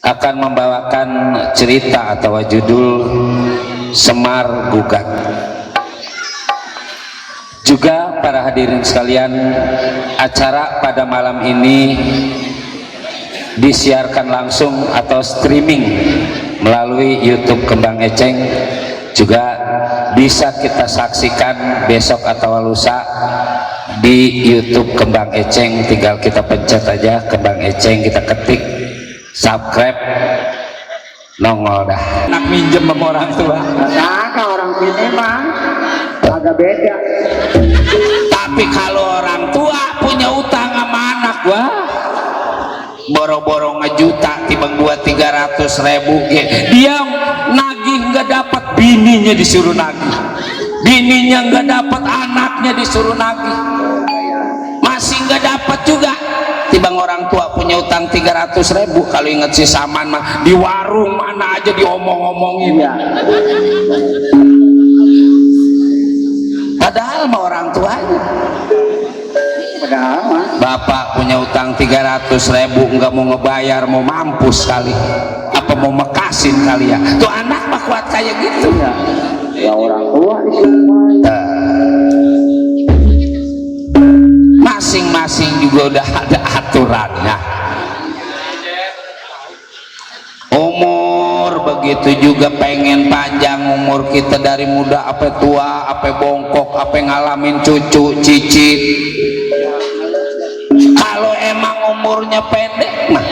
akan membawakan cerita atau judul Semar Gugat. Juga para hadirin sekalian, acara pada malam ini disiarkan langsung atau streaming melalui YouTube Kembang Eceng. Juga bisa kita saksikan besok atau lusa di YouTube Kembang Eceng. Tinggal kita pencet aja Kembang Eceng, kita ketik subscribe, nongol dah. Anak minjem sama orang tua. Nah, orang sini mah agak beda. Tapi kalau orang tua punya utang sama anak, wah, boro-boro ngejuta tibang buat 300.000 dia nagih nggak dapat, bininya disuruh nagih, bininya nggak dapat, anaknya disuruh nagih, masih nggak dapat juga. Tibang orang tua punya utang 300.000, kalau inget si Saman mah di warung mana aja diomong-omongin ya. Padahal mah orang tuanya. Padahal mah Bapak punya utang 300.000 nggak mau ngebayar, mau mampus kali, apa mau mekasin kali ya. Tuh anak mah kuat kayak gitu ya. ya orang tua di sini. Masing-masing juga udah ada aturannya. Umur begitu juga, pengen panjang umur kita dari muda apa tua, apa bongkok, apa ngalamin cucu cicit. Kalau emang umurnya pendek mah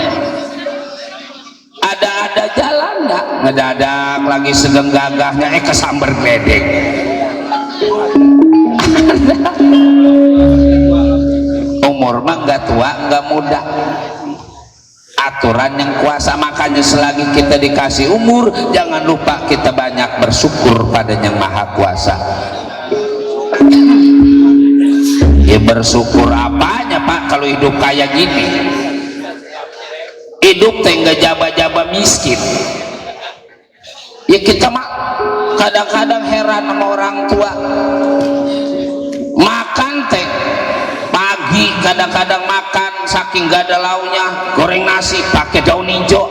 ada jalan nggak, ngedadak lagi sedang gagahnya kesamber gledek. Umur mah nggak tua nggak muda, aturan yang kuasa. Makanya selagi kita dikasih umur, jangan lupa kita banyak bersyukur pada yang maha kuasa. Ya bersyukur apanya Pak kalau hidup kayak gini? Hidup teh nggak jaba-jaba miskin. Ya kita mah kadang-kadang heran sama orang tua, makan teh pagi kadang-kadang makan saking gak ada launya goreng nasi pakai daun hijau,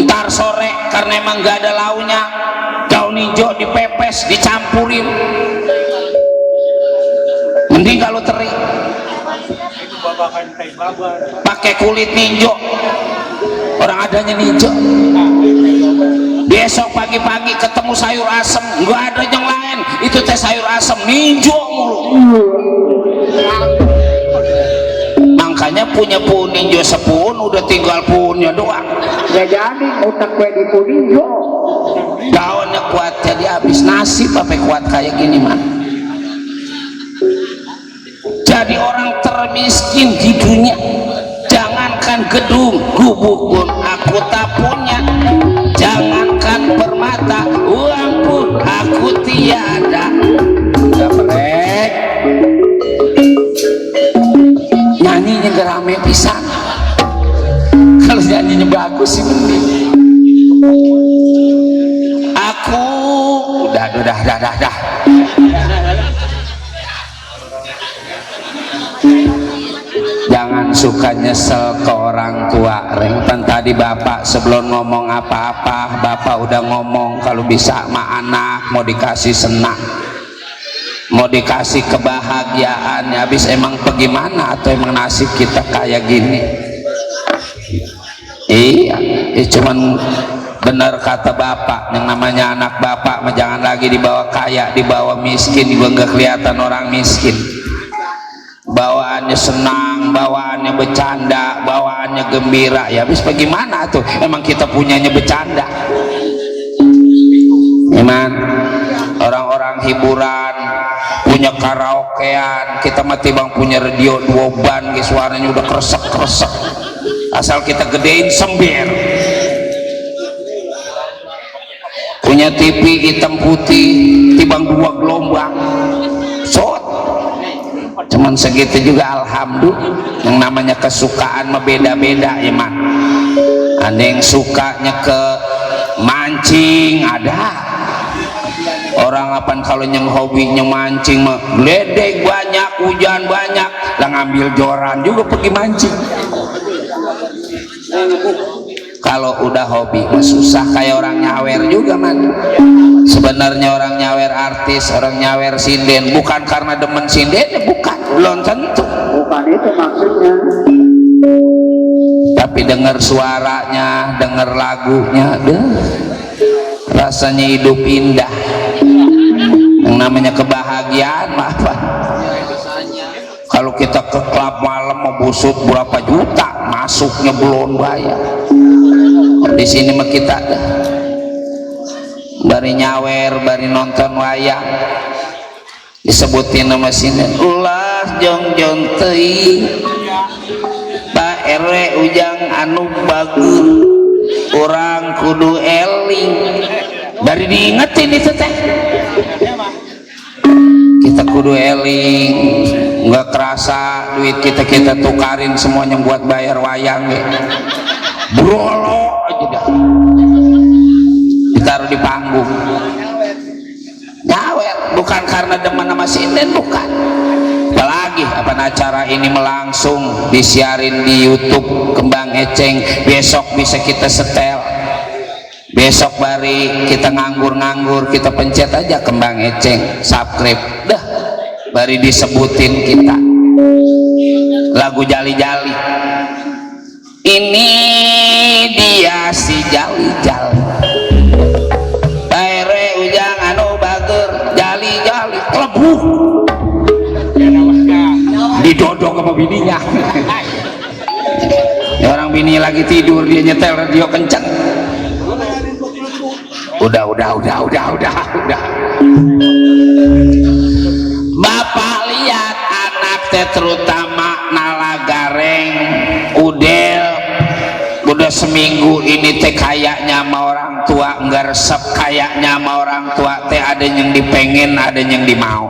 ntar sore karena emang gak ada launya daun hijau dipepes dicampurin, mending kalau teri pakai kulit ninjo, orang adanya ninjo. Besok pagi-pagi ketemu sayur asem, nggak ada yang lain, itu teh sayur asem ninjo mulu. Makanya punya pun ninjo sepun, udah tinggal punnya doang. Ya jadi utak gue di ninjo. Daunnya kuat jadi habis, nasib apa kuat kayak gini mah. Jadi orang termiskin di dunia, jangankan gedung gubuk pun aku tak punya, jangankan permata uang pun aku tiada. Gabrek nyanyinya gak rame pisan, kalau nyanyinya bagus sih mending. Aku udah jangan suka nyesel ke orang tua. Rengtan tadi bapak sebelum ngomong apa-apa, bapak udah ngomong kalau bisa sama anak mau dikasih senang, mau dikasih kebahagiaan. Ya habis emang bagaimana, atau emang nasib kita kayak gini? Iya, cuman bener kata bapak, yang namanya anak bapak mah jangan lagi dibawa kaya, dibawa miskin juga nggak kelihatan orang miskin. Bawaannya senang, bawaannya bercanda, bawaannya gembira. Ya habis bagaimana tuh, emang kita punyanya bercanda. Emang orang-orang hiburan punya karaokean, kita mati bang punya radio 2 ban, suaranya udah kresek-kresek, asal kita gedein sember. Punya TV hitam putih tibang 2 gelombang, cuman segitu juga alhamdulillah. Yang namanya kesukaan mah beda-beda ya man. Ada yang sukanya ke mancing, ada orang apaan kalau yang hobinya mancing mah ledek banyak, hujan banyak lah ngambil joran juga pergi mancing. Kalau udah hobi mah susah, kayak orang nyawer juga man. Sebenarnya orang nyawer artis, orang nyawer sinden bukan karena demen sindennya, bukan, belum tentu, bukan itu maksudnya. tapi dengar suaranya, dengar lagunya, deh rasanya hidup indah. Yang namanya kebahagiaan mah apa? Kalau kita ke klub malam mau busuk berapa juta, masuknya belum bayar. Di sini mah kita dah bari nyawer, bari nonton wayang disebutin nama sini ulah jong teuing Pak RW ujang anu bagus orang kudu eling, dari diingetin itu teh kita kudu eling. Nggak kerasa duit kita tukarin semuanya buat bayar wayang ya. Brolo aja dah ditaruh di panggung nyawer, bukan karena demen sama sinden, bukan. Apalagi apa acara ini melangsung disiarin di YouTube Kembang Eceng, besok bisa kita setel, besok bari kita nganggur kita pencet aja Kembang Eceng, subscribe dah, bari disebutin kita lagu jali-jali. Ini dia si jali-jali Baire ujang anu bager jali-jali klebu didodok sama bininya. Orang bini lagi tidur dia nyetel radio kenceng. Udah. Bapak lihat anak teh terutama nalagareng udel udah seminggu ini teh kayaknya sama orang tua nggak resep, kayaknya sama orang tua teh ada yang dipengen, ada yang dimau.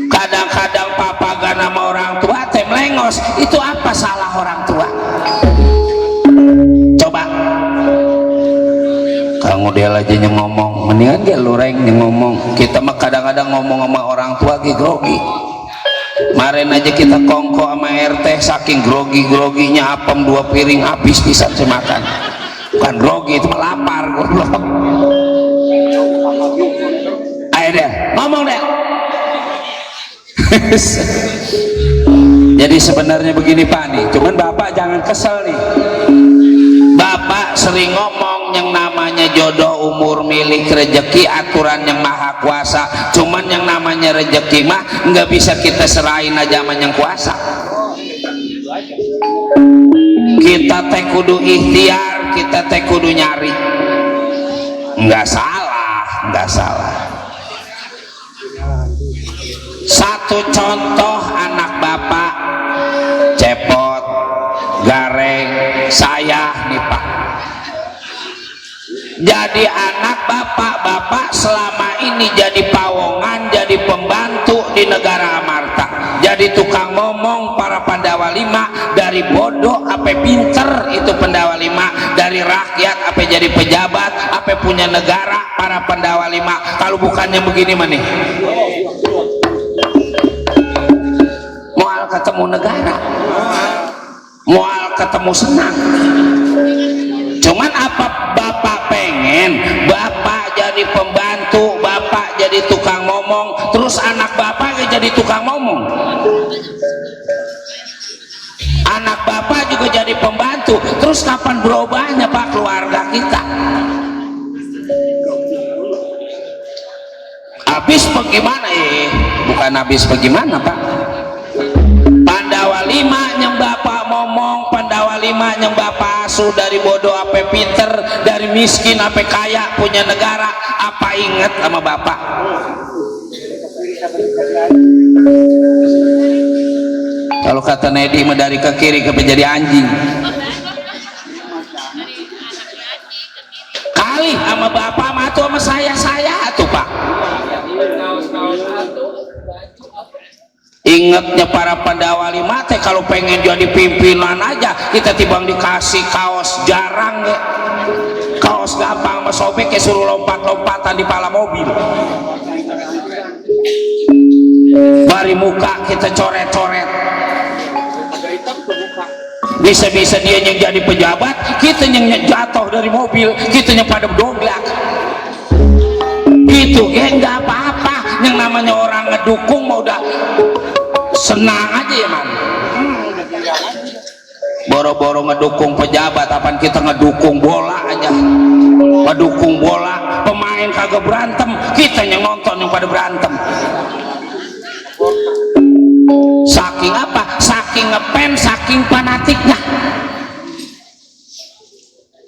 Kadang-kadang papagan sama orang tua teh melengos, itu apa salah orang tua? Coba Kang Udel aja yang ngomong, mendingan dia lureng yang ngomong. Kita mah kadang-kadang ngomong sama orang tua lagi grogi. Kemarin aja kita kongko sama RT, saking groginya apem 2 piring habis bisa saya makan. Bukan grogi, itu mah lapar goblok. Ayo deh, ngomong deh. Jadi sebenarnya begini Pak nih, cuman Bapak jangan kesel nih. Bapak sering ngomong yang namanya jodoh, umur, milik, rezeki, aturan yang maha kuasa. Cuman yang namanya rezeki mah nggak bisa kita serahin aja sama yang kuasa. Kita teh kudu ikhtiar, kita teh kudu nyari. Nggak salah. Satu contoh anak Bapak cepot, gareng, saya nih Pak. Jadi anak bapak selama ini jadi pawongan, jadi pembantu di negara Amarta, jadi tukang ngomong para Pandawa Lima, dari bodoh apa pinter itu Pandawa Lima, dari rakyat apa jadi pejabat, apa punya negara para Pandawa Lima. Kalau bukannya begini mana? Mual ketemu negara, mual ketemu senang. Cuman apa Bapak pengen? Bapak jadi pembantu, Bapak jadi tukang ngomong, terus anak Bapak jadi tukang ngomong. Anak Bapak juga jadi pembantu, terus kapan berubahnya Pak keluarga kita? Habis bagaimana bukan habis bagaimana Pak? Pandawa Lima yang Bapak ngomong, Pandawa Lima yang Bapak asuh, dari bodoh apa pinter, dari miskin apa kaya, punya negara apa inget sama Bapak? Kalau kata Nedi mah dari ke kiri ke jadi anjing. Kali sama Bapak mah tuh sama saya tuh Pak. Ingatnya para Pandawa Lima teh kalau pengen jadi pimpinan aja kita tibang dikasih kaos jarang ya, kaos gampang sama sobek kayak suruh lompat-lompatan di pala mobil. Bari muka kita coret-coret, Bisa-bisa dia yang jadi pejabat, kita yang jatuh dari mobil, kita yang pada doglak. Gitu kan nggak apa-apa, yang namanya orang ngedukung mau udah senang aja ya man. Boro-boro ngedukung pejabat, apaan kita ngedukung bola aja, ngedukung bola, pemain kagak berantem, kita yang nonton yang pada berantem. Saking apa? Saking ngefans, saking fanatiknya.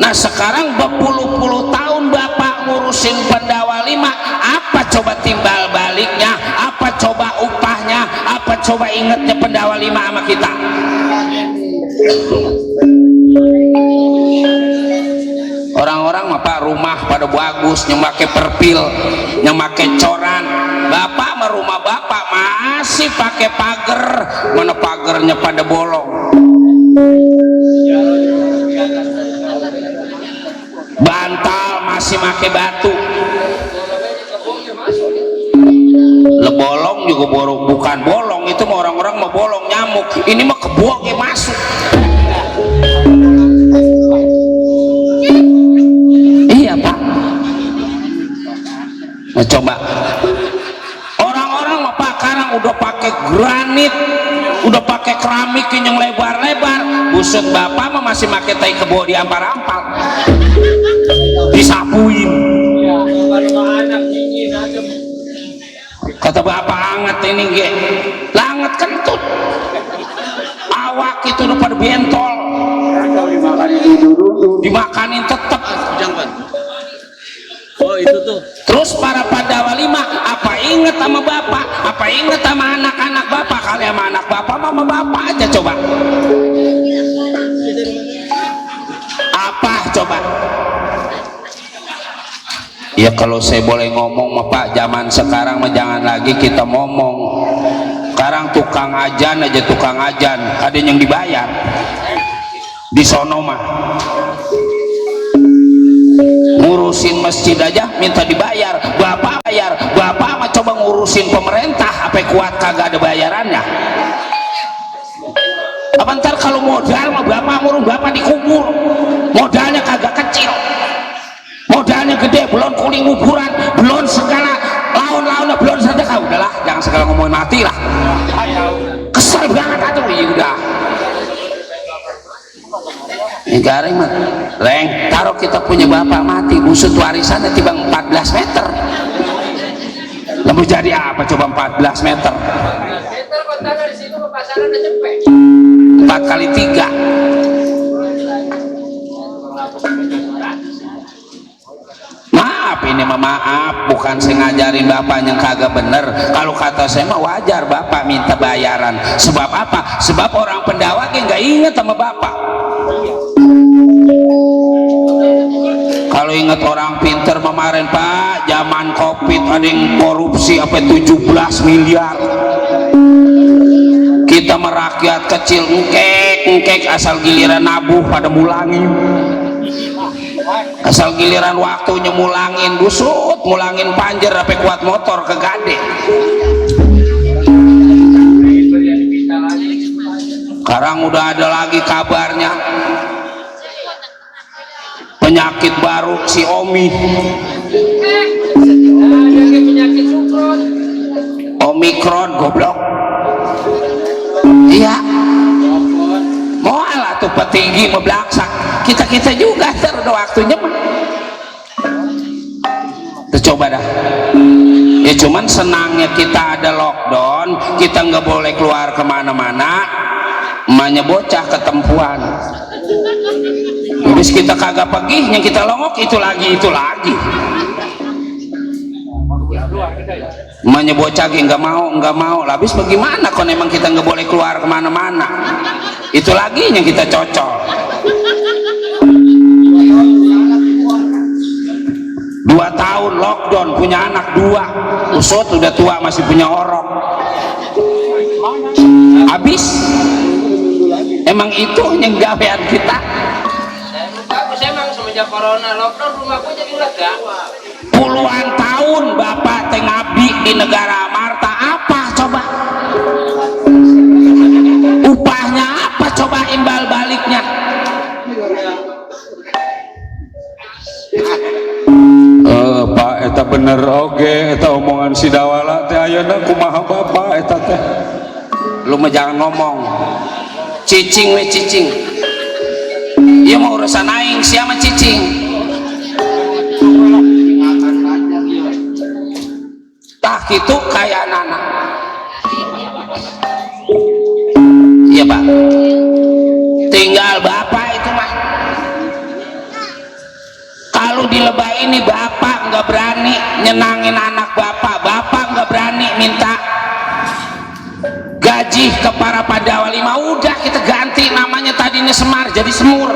Nah sekarang berpuluh-puluh tahun Bapak ngurusin Pendawa 5, apa coba timbal baliknya, apa coba upahnya, apa coba ingetnya Pendawa 5 sama kita. Orang-orang mah Pak rumah pada bagus, yang pakai perpil, yang pakai coran. Bapak mah rumah Bapak masih pakai pagar, mana pagarnya pada bolong. Bantal masih pakai batu. Lebolong juga bukan bolong, itu mah orang-orang mah bolong nyamuk, ini mah kebo ge masuk. Iya Pak. Nah coba orang-orang mah Pak sekarang udah pakai granit, udah pakai keramik yang lebar-lebar. Buset Bapak mah masih pakai tai kebo diampar-ampar, disapuin. Kata Bapak anget ini ge, langet kentut, awak itu udah pada bentol, dimakanin tetep. Oh itu tuh. Terus para Pandawa 5 apa inget sama Bapak, apa inget sama anak-anak Bapak? Kali sama anak Bapak mama Bapak aja coba. Apa coba? Ya kalau saya boleh ngomong mah Pak, zaman sekarang mah jangan lagi kita ngomong. Sekarang tukang ajan aja, tukang ajan ada yang dibayar di sono mah. Ngurusin masjid aja minta dibayar. Bapak bayar, Bapak mah coba ngurusin pemerintah apa kuat kagak ada bayarannya. Apa ntar kalau modal mah Bapak ngurung Bapak dikubur, modalnya kagak kecil, modalnya gede, belum kuling kuburan, belum segala laun-launnya, belum sedekah. Udahlah jangan segala ngomongin mati lah, kesel banget atuh. Ya udah ini garing mah leng, taruh kita punya Bapak mati, busut warisannya tiba 14 meter. Lalu jadi apa coba 14 meter? Kontainer di situ pasaran udah cepet. 4 kali 3. Maaf ini mah maaf, bukan saya ngajarin Bapak yang kagak bener. Kalau kata saya mah wajar Bapak minta bayaran. Sebab apa? Sebab orang Pendawa nggak inget sama Bapak. Kalau ingat orang pinter kemarin Pak, zaman Covid ada yang korupsi apa 17 miliar. Kita merakyat kecil engkek asal giliran nabuh pada mulangin, asal giliran waktunya mulangin busut, mulangin panjer apa kuat motor ke gade. Sekarang udah ada lagi kabarnya penyakit baru si Omi, Omikron goblok. Iya moal tuh petinggi membelaksak kita juga udah waktunya mah. Coba dah ya, cuman senangnya kita ada lockdown, kita nggak boleh keluar kemana-mana, emaknya bocah ketempuan. Habis kita kagak pergi, yang kita longok itu lagi. Emaknya bocah nggak mau. Habis bagaimana kalau emang kita nggak boleh keluar kemana-mana, itu lagi yang kita cocok. 2 tahun lockdown, punya anak 2, usut udah tua masih punya orok. Habis emang itu yang gawean kita. Bagus emang semenjak corona lockdown rumahku jadi lega. Puluhan tahun Bapak teh ngabdi di negara Marta, apa coba upahnya, apa coba imbalannya? Pak eta bener oge eta omongan si Dawala teh ayeuna kumaha bapak eta teh. Lu mah jangan ngomong cicing we cicing, ieu mah urusan aing siapa cicing. Tah kitu kaya anak. Iya Pak, tinggal bapak itu mah. Kalau di lebah ini bapak nggak berani nyenangin anak bapak, bapak nggak berani minta gaji ke para Pandawa 5, udah kita ganti namanya, tadinya Semar jadi Semur.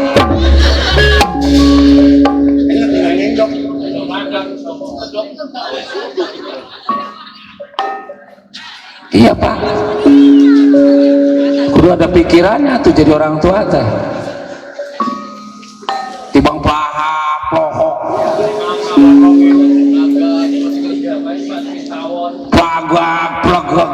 Iya Pak, kudu ada pikirannya tuh jadi orang tua teh. Tibang pelahap lohok pelagak pelagak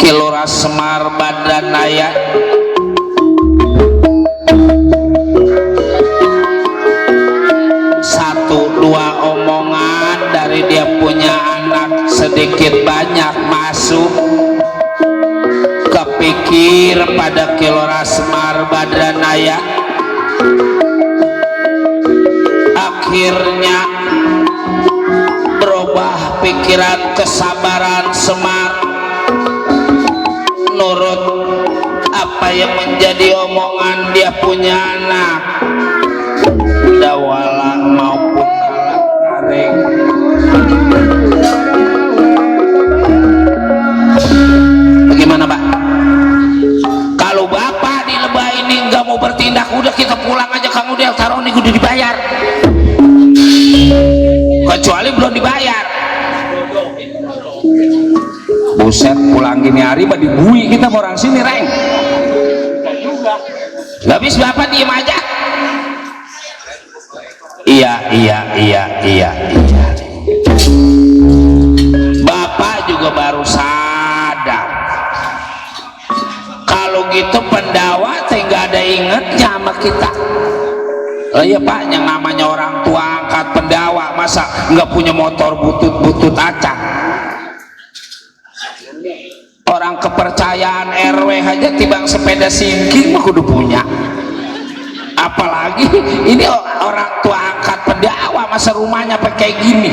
Kilora Semar Badanaya satu dua omongan dari dia punya anak sedikit banyak masuk kepikir pada Kilora Semar Badanaya, akhirnya berubah pikiran kesabaran Semar nurut apa yang menjadi omongan dia punya anak Dawala maupun Karing. Bagaimana Pak? Kalau bapak di lebah ini nggak mau bertindak, udah kita pulang aja, Kang Udel taruh nih udah dibayar, kecuali belum dibayar. Buset, pulang gini hari mah dibui kita orang sini Reng. Gak bisa bapak diem aja. Iya. Bapak juga baru sadar kalau gitu Pandawa teh nggak ada ingetnya sama kita. Oh iya Pak, yang namanya orang tua angkat Pandawa masa nggak punya motor butut acak. Orang kepercayaan RW aja tibang sepeda sinking mah kudu punya, apalagi ini orang tua angkat Pandawa masa rumahnya pakai gini.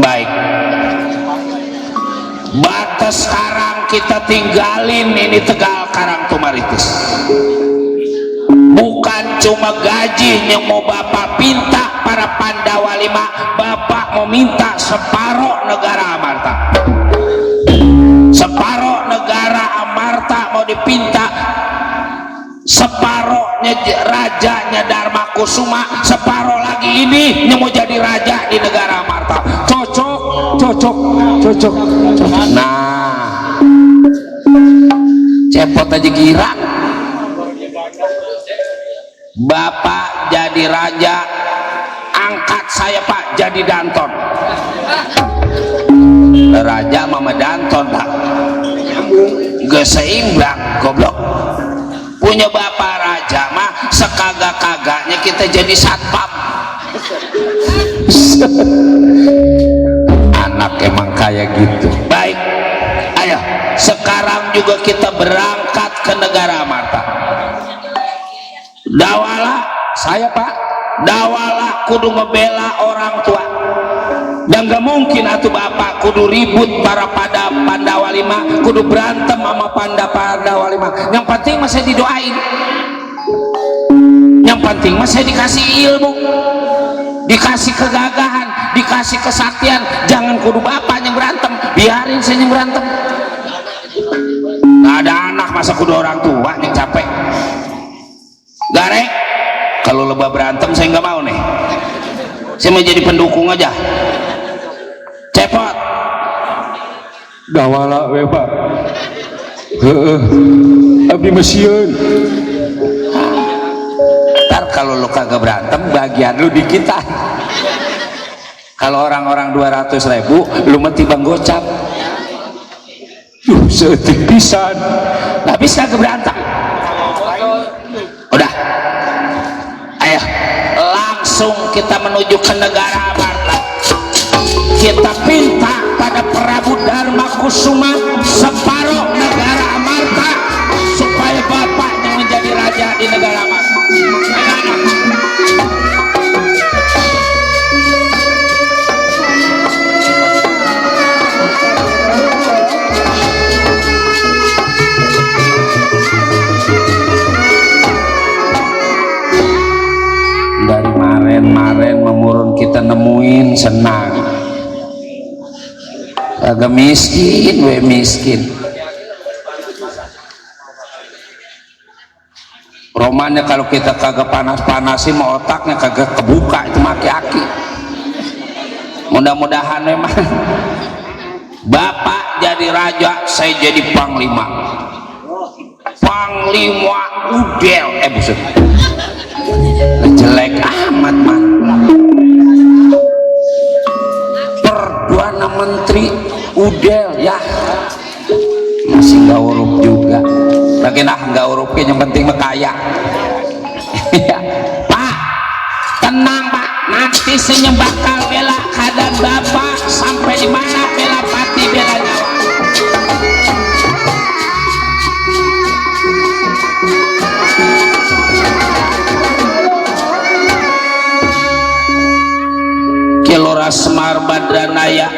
Baik, batas sekarang kita tinggalin ini Tegal Karangtumaritis. Bukan cuma gaji yang mau bapak pinta para Pandawa 5, bapak mau minta separuh negara Amarta. Separuh negara Amarta mau dipinta, separuhnya rajanya Dharma Kusuma, separuh lagi ini yang mau jadi raja di negara Amarta. Cocok. Nah, cepot aja kira. Bapak jadi raja, angkat saya Pak jadi Danton. Raja mama Danton Pak, gak seimbang goblok. Punya bapak raja mah sekagak-kagaknya kita jadi satpam. Anak emang kayak gitu. Baik, ayo sekarang juga kita berangkat ke negara Amarta. Dawala, saya Pak, Dawala kudu ngebela orang tua, dan gak mungkin atuh bapak kudu ribut para Pandawa 5, kudu berantem sama Pandawa 5. Yang penting mah saya didoain, yang penting mah saya dikasih ilmu, dikasih kegagahan, dikasih kesaktian. Jangan kudu bapak yang berantem, biarin saya yang berantem. Gak ada anak masa kudu orang tua yang capek. Garek, kalau lebah berantem saya nggak mau nih, saya mau jadi pendukung aja. Cepot Dawala we Pak. Abdi mesieun. Ntar kalau lu kagak berantem bagian lu di kita. Kalau orang-orang 200.000 lu mati bang gocap. Seetik pisan. Nggak bisa keberantah. Udah, ayo langsung kita menuju ke negara Amarta. Kita minta pada Prabu Dharma Kusuma separuh negara Amarta supaya bapaknya menjadi raja di negara Amarta. Dari maren memurun kita nemuin senang, agak miskin we miskin. Romannya kalau kita kagak panas-panasin mau otaknya kagak kebuka itu maki-aki. Mudah-mudahan memang bapak jadi raja, saya jadi panglima udel buset jelek amat mah. Perdana Menteri udel ya masih nggak urup juga lagi nggak urupnya yang penting mah kaya. Ya, Pak tenang Pak, nanti saya bakal bela keadaan bapak sampai di mana bela pati bela nyawa. Kilora Semar Badranaya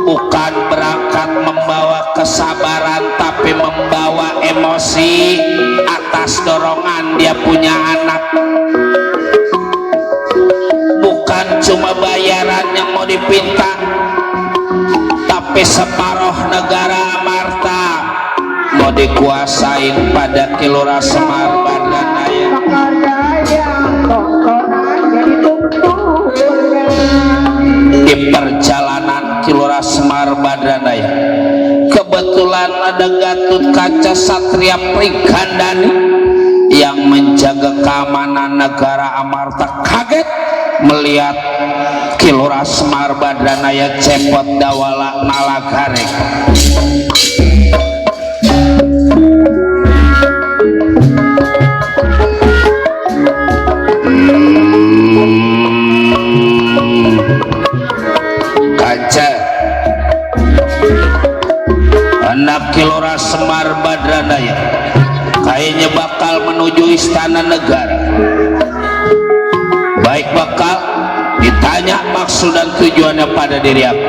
bukan berangkat membawa kesabaran tapi membawa emosi atas dorongan dia punya anak. Bukan cuma bayaran yang mau dipinta tapi separuh negara Amarta mau dikuasain pada Kilora Semar Badranaya. Di perjalanan Kilora Semar Badranaya kebetulan ada Gatut Kaca Satria Prigandani yang menjaga keamanan negara Amarta kaget melihat Kilora Semar Badranaya cepot dawala nalagarek. Kaca anak Kilora Semar Badranaya kayaknya bakal menuju istana negara. Baik, bakal ditanya maksud dan tujuannya pada diri aku.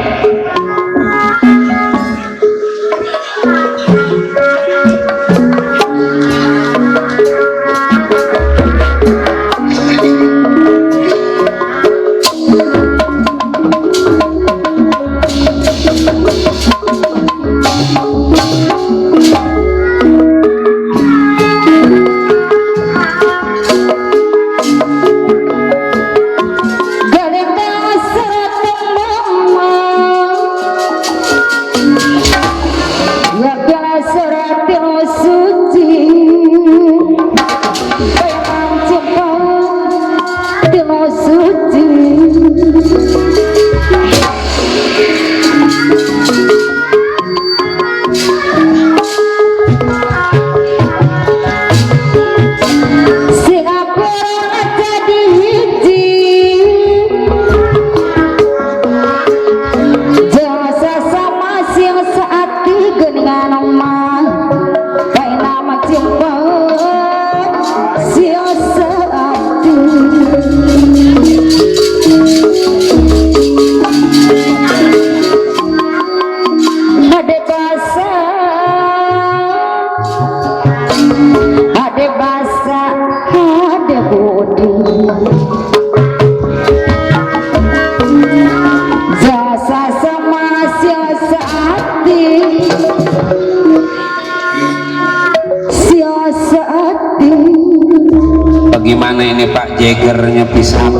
Bagaimana ini Pak Jagernya pisang?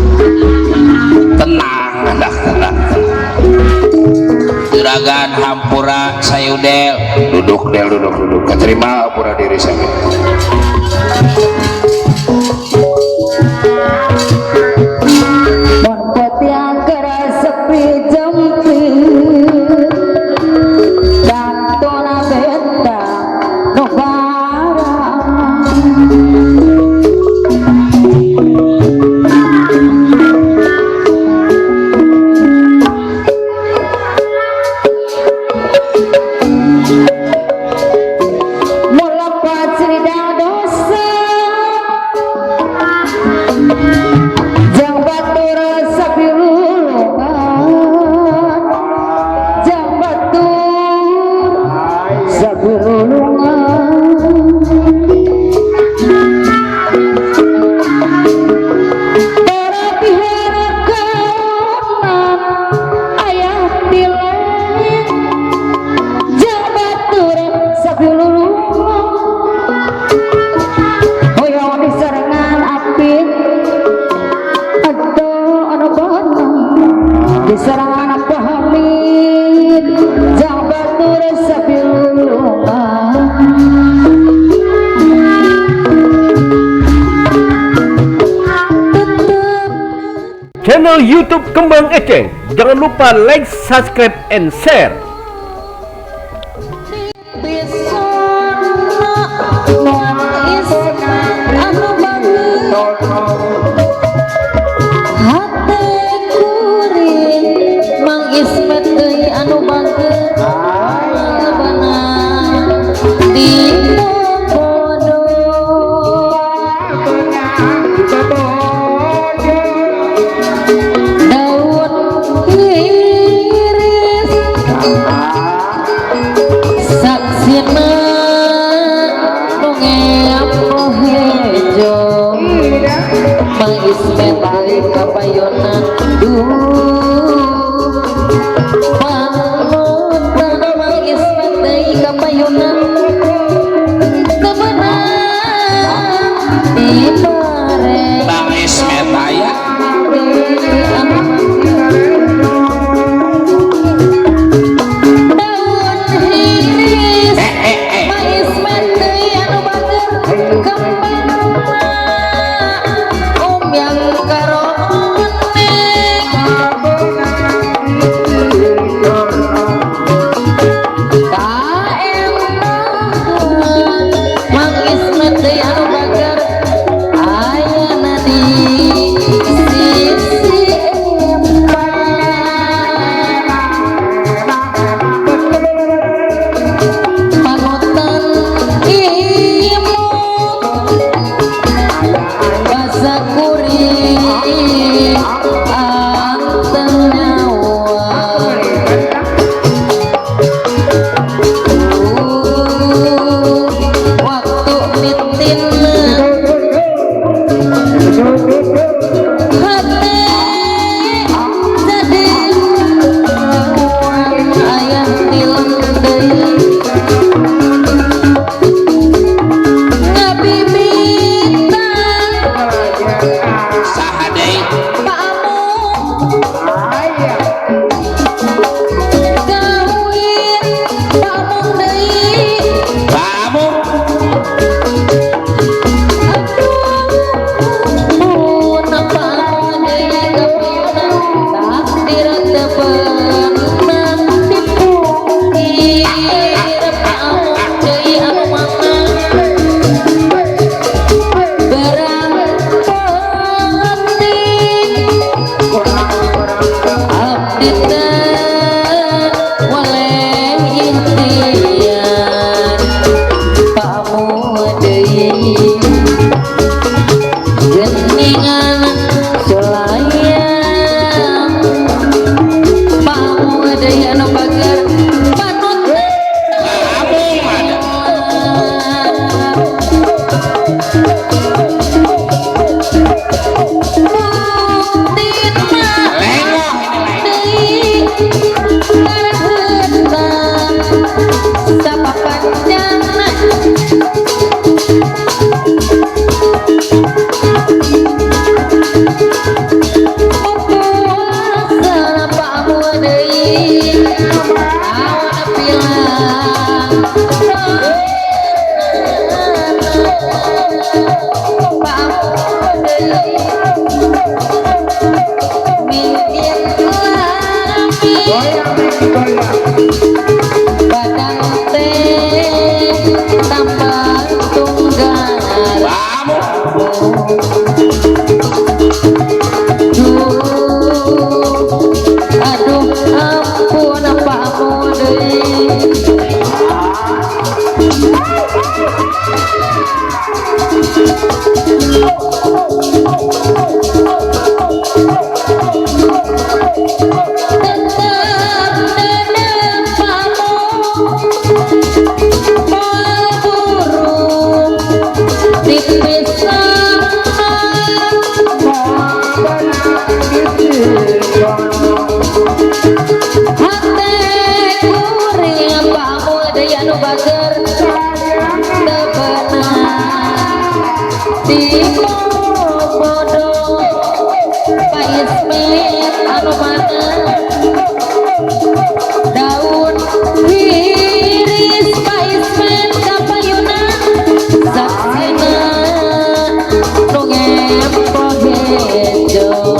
Tenang, tenang. Juragan hampura sayudel. Duduk. Keterima hampura diri saya. channel YouTube Kembang Eceng. Jangan lupa like, subscribe, and share.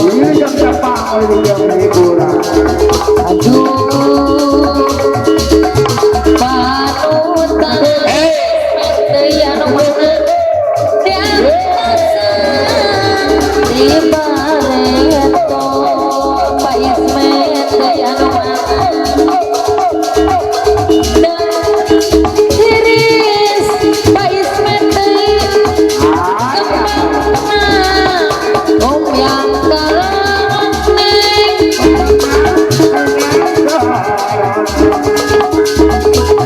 Iya yang dapat yang hiburan. Aduh, panutan teu anu mana di bareto Pak Ismet teu anu mana dan tiris Pak Ismet teu kemana yang kalong neng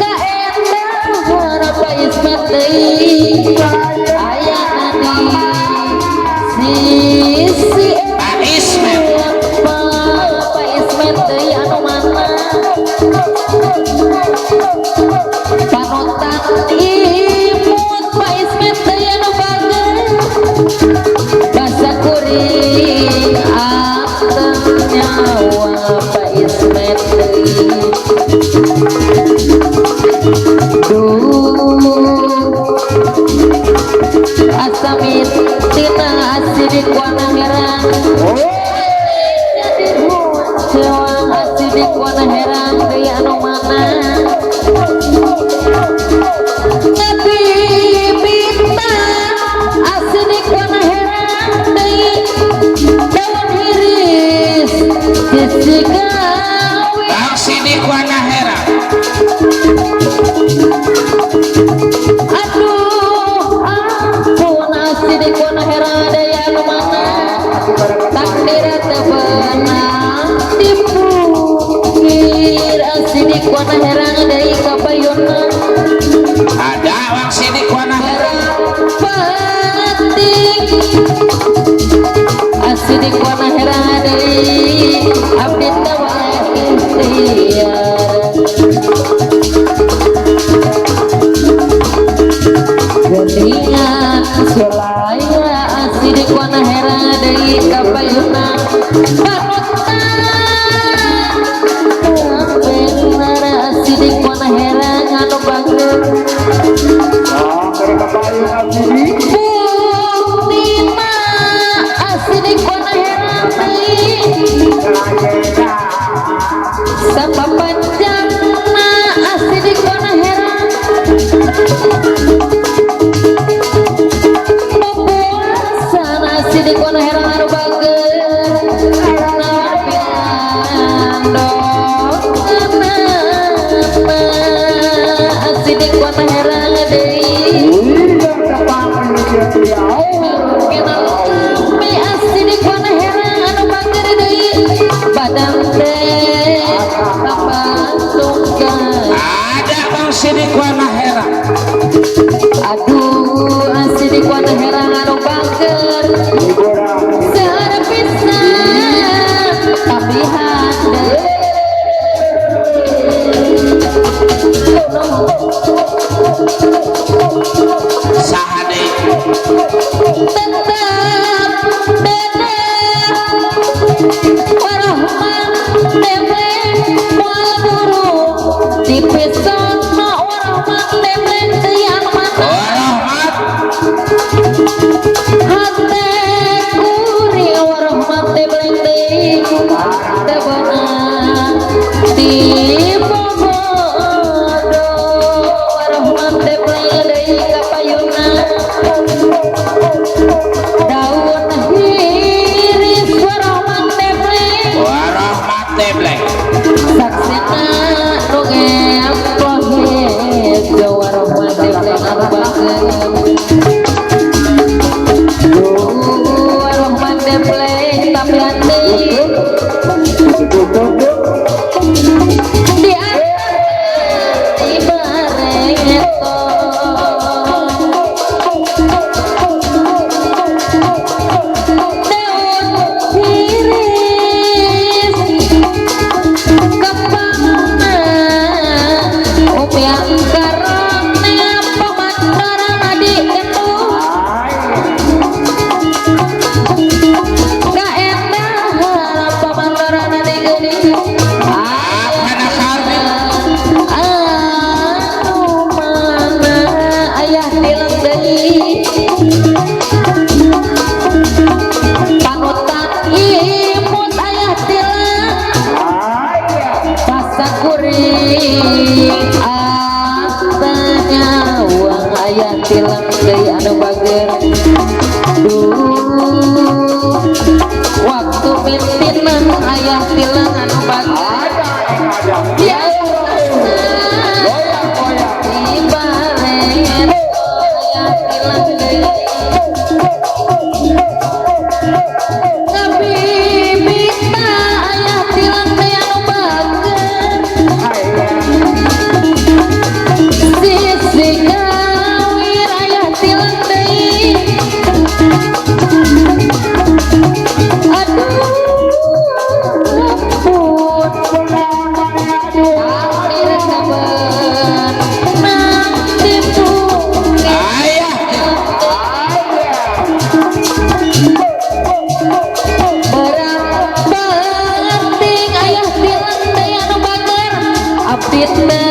kaendang Pak Ismet teu aya di sisi Pak Ismet Pak Ismet teu anu mana panutan imut Pak Ismet teu anu bagus basa kuring anteng nyawa Pak Ismet asamit tina asidik wana heran jadi cewang asidik wana heran teu anu mana ngabi bintang asidik wana heran teu daun iris sisi gawe Bang Sidik Wana Heran. aduh ampun asidik wana heran daya anu mana takdir teu beunang dipungkir asidik wana heran deui kapayonna Ada Bang Sidik Wana Heran. penting asidik wana heran deui abdi teu ikhtiar geningan sulaya asidik wana heran deui kapayonna panutan bener asidik wana heran anu bagus Mereka bayu asli. Buktina asidik wana heran deui sapa panjangna asidik wana heran puasana asidik wana heran anu bagus asidik wana heran deui Yang dapat yang kenal kami asidik wana heran anu bager deui badan teh tapantungkeun Ada Bang Sidik Wana Heran. aduh asidik wana heran anu bager seueur pisan tapi handeuh Saha deui? tetap bener warahman demleng moal buru dipisono warahman demleng teu anu mana Oh, Rahmat. pimpinan ayah tilang anu bagus ya ibaret ayah tilang tapi minta ayah tilang teh anu bagus sisi gawir ayah tilang teh aduh hampir saben nang dituli berang penting ayah tilang teh anu bager abditna